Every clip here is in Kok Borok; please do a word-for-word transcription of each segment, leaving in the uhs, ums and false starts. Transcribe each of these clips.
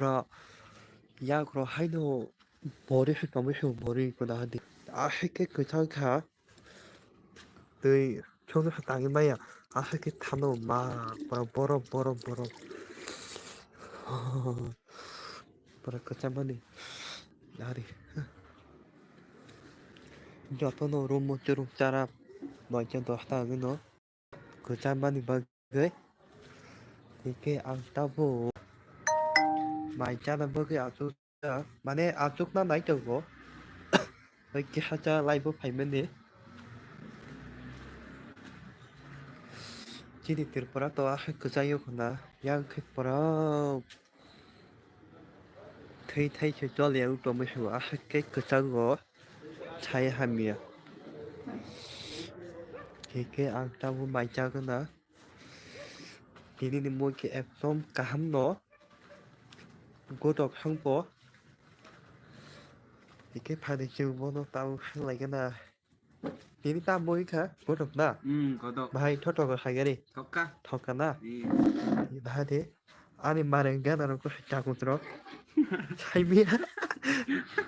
Bro, yakro haino bori se tongwi se bori kuna hadi. Ahike kwchang kha. Twi chwngno se tangwi maya. Ahike thano ma pura borok, borok, borok. Pura kwchang mani. Ari. Jotono room mo chwrwk chara noita dosta hwnwi no. Kwchang mani bagwi. Hike ang tabuk mai chana bagwi achuk, mane achukna nai tongo. Bai keha cha lai bo phaimani. Chini Tripura to ahai kwchang yo khna, yang khe pura thwi thai se choli ya, u tongwi se bo ahai khe kwchang o chai hamya. Hike ang tabuk mai chagwna. Tini ni mui khe ekdom kaham no. Gotok hangpo. Hike phani chwng bono tabuk hang lai gana. Tini ta mui kha gotok na. Hmm, gotok. Bahai thotok khai gari. Thokka. Thokka na. Iya. Bahai de. Ani mareng gana rok ko chakut rok. Sai mi.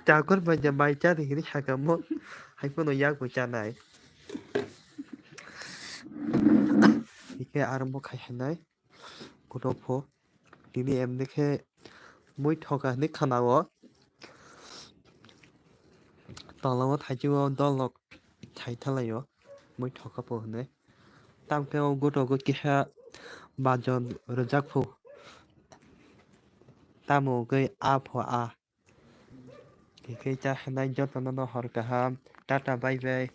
Chakut bai ja mai cha de gini saka mo. Hai kono yak bo cha nai. Hike armo khai hai nai. Kutok pho. Tini emni khe mui thoka hinwi khana o. Tola o thaichi o dol rok thai thalai o. Mui thoka pho hinwi. Tam khe o gotok o kisa bajon rwjak pho. Tamo wngwi a pho a. Hikhe cha hinai jotono no hor kaham. Tata bye bye.